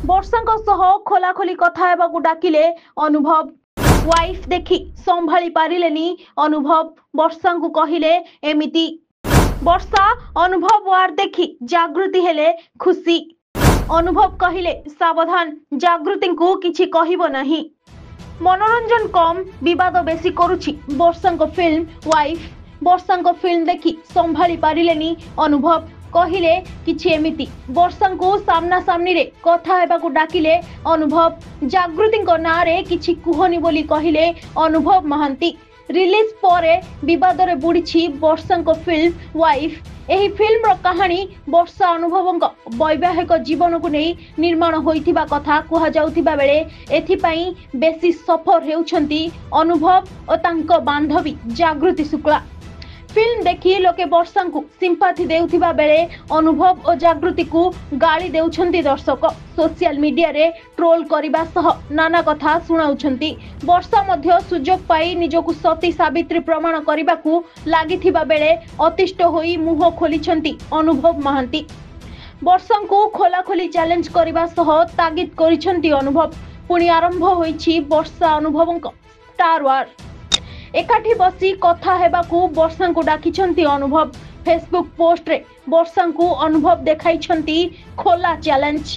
ବର୍ଷାଙ୍କ ସହ ଖୋଲାଖୋଲି କଥା ହେବାକୁ ଡାକିଲେ ଅନୁଭବ। ୱାଇଫ୍ ଦେଖି ସମ୍ଭାଳି ପାରିଲେନି ଅନୁଭବ, ବର୍ଷାଙ୍କୁ କହିଲେ ଏମିତି। ବର୍ଷା ଅନୁଭବ ୱାର ଦେଖି ଜାଗୃତି ହେଲେ ଖୁସି। ଅନୁଭବ କହିଲେ ସାବଧାନ, ଜାଗୃତିଙ୍କୁ କିଛି କହିବ ନାହିଁ। ମନୋରଞ୍ଜନ କମ୍ ବିବାଦ ବେଶୀ କରୁଛି ବର୍ଷାଙ୍କ ଫିଲ୍ମ ୱାଇଫ୍। ବର୍ଷାଙ୍କ ଫିଲ୍ମ ଦେଖି ସମ୍ଭାଳି ପାରିଲେନି ଅନୁଭବ, କହିଲେ କିଛି ଏମିତି। ବର୍ଷାଙ୍କୁ ସାମ୍ନାସାମ୍ନିରେ କଥା ହେବାକୁ ଡାକିଲେ ଅନୁଭବ। ଜାଗୃତିଙ୍କ ନାଁରେ କିଛି କୁହନି ବୋଲି କହିଲେ ଅନୁଭବ ମହାନ୍ତି। ରିଲିଜ୍ ପରେ ବିବାଦରେ ବୁଡ଼ିଛି ବର୍ଷାଙ୍କ ଫିଲ୍ମ ୱାଇଫ୍। ଏହି ଫିଲ୍ମର କାହାଣୀ ବର୍ଷା ଅନୁଭବଙ୍କ ବୈବାହିକ ଜୀବନକୁ ନେଇ ନିର୍ମାଣ ହୋଇଥିବା କଥା କୁହାଯାଉଥିବା ବେଳେ ଏଥିପାଇଁ ବେଶୀ ସଫର ହେଉଛନ୍ତି ଅନୁଭବ ଓ ତାଙ୍କ ବାନ୍ଧବୀ ଜାଗୃତି ଶୁକ୍ଳା। ଫିଲ୍ମ ଦେଖି ଲୋକେ ବର୍ଷାଙ୍କୁ ସିମ୍ପାଥି ଦେଉଥିବା ବେଳେ ଅନୁଭବ ଓ ଜାଗୃତିକୁ ଗାଳି ଦେଉଛନ୍ତି ଦର୍ଶକ। ସୋସିଆଲ ମିଡିଆରେ ଟ୍ରୋଲ କରିବା ସହ ନାନା କଥା ଶୁଣାଉଛନ୍ତି। ବର୍ଷା ମଧ୍ୟ ସୁଯୋଗ ପାଇ ନିଜକୁ ସତୀ ସାବିତ୍ରୀ ପ୍ରମାଣ କରିବାକୁ ଲାଗିଥିବା ବେଳେ ଅତିଷ୍ଠ ହୋଇ ମୁହଁ ଖୋଲିଛନ୍ତି ଅନୁଭବ ମହାନ୍ତି। ବର୍ଷାଙ୍କୁ ଖୋଲାଖୋଲି ଚ୍ୟାଲେଞ୍ଜ କରିବା ସହ ତାଗିଦ କରିଛନ୍ତି ଅନୁଭବ। ପୁଣି ଆରମ୍ଭ ହୋଇଛି ବର୍ଷା ଅନୁଭବଙ୍କ ଷ୍ଟାର ୱାର। ଏକାଠି ବସି କଥା ହେବାକୁ ବର୍ଷାଙ୍କୁ ଡାକିଛନ୍ତି ଅନୁଭବ। ଫେସବୁକ୍ ପୋଷ୍ଟରେ ବର୍ଷାଙ୍କୁ ଅନୁଭବ ଦେଖାଇଛନ୍ତି ଖୋଲା ଚ୍ୟାଲେଞ୍ଜ।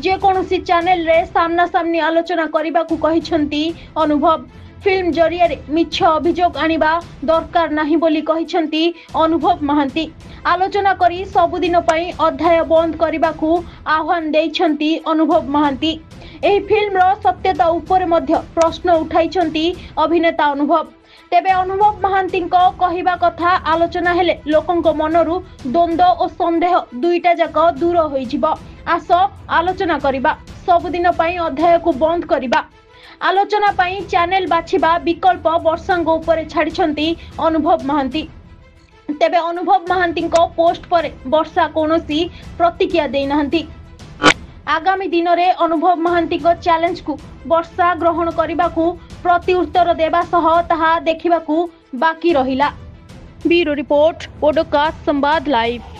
ଯେକୌଣସି ଚ୍ୟାନେଲରେ ସାମ୍ନାସାମ୍ନି ଆଲୋଚନା କରିବାକୁ କହିଛନ୍ତି ଅନୁଭବ। ଫିଲ୍ମ ଜରିଆରେ ମିଛ ଅଭିଯୋଗ ଆଣିବା ଦରକାର ନାହିଁ ବୋଲି କହିଛନ୍ତି ଅନୁଭବ ମହାନ୍ତି। ଆଲୋଚନା କରି ସବୁଦିନ ପାଇଁ ଅଧ୍ୟାୟ ବନ୍ଦ କରିବାକୁ ଆହ୍ୱାନ ଦେଇଛନ୍ତି ଅନୁଭବ ମହାନ୍ତି। ଏହି ଫିଲ୍ମର ସତ୍ୟତା ଉପରେ ମଧ୍ୟ ପ୍ରଶ୍ନ ଉଠାଇଛନ୍ତି ଅଭିନେତା ଅନୁଭବ। ତେବେ ଅନୁଭବ ମହାନ୍ତିଙ୍କ କହିବା କଥା, ଆଲୋଚନା ହେଲେ ଲୋକଙ୍କ ମନରୁ ଦ୍ୱନ୍ଦ୍ୱ ଓ ସନ୍ଦେହ ଦୁଇଟା ଯାକ ଦୂର ହୋଇଯିବ। ଆସ ଆଲୋଚନା କରିବା, ସବୁଦିନ ପାଇଁ ଅଧ୍ୟାୟକୁ ବନ୍ଦ କରିବା। ଆଲୋଚନା ପାଇଁ ଚ୍ୟାନେଲ ବାଛିବା ବିକଳ୍ପ ବର୍ଷାଙ୍କ ଉପରେ ଛାଡ଼ିଛନ୍ତି ଅନୁଭବ ମହାନ୍ତି। ତେବେ ଅନୁଭବ ମହାନ୍ତିଙ୍କ ପୋଷ୍ଟ ପରେ ବର୍ଷା କୌଣସି ପ୍ରତିକ୍ରିୟା ଦେଇନାହାନ୍ତି। ଆଗାମୀ ଦିନରେ ଅନୁଭବ ମହାନ୍ତିଙ୍କ ଚ୍ୟାଲେଞ୍ଜକୁ ବର୍ଷା ଗ୍ରହଣ କରିବାକୁ ପ୍ରତିଉତ୍ତର ଦେବା ସହ ତାହା ଦେଖିବାକୁ ବାକି ରହିଲା। ବ୍ୟୁରୋ ରିପୋର୍ଟ, ଓଡକା ସମ୍ବାଦ ଲାଇଭ୍।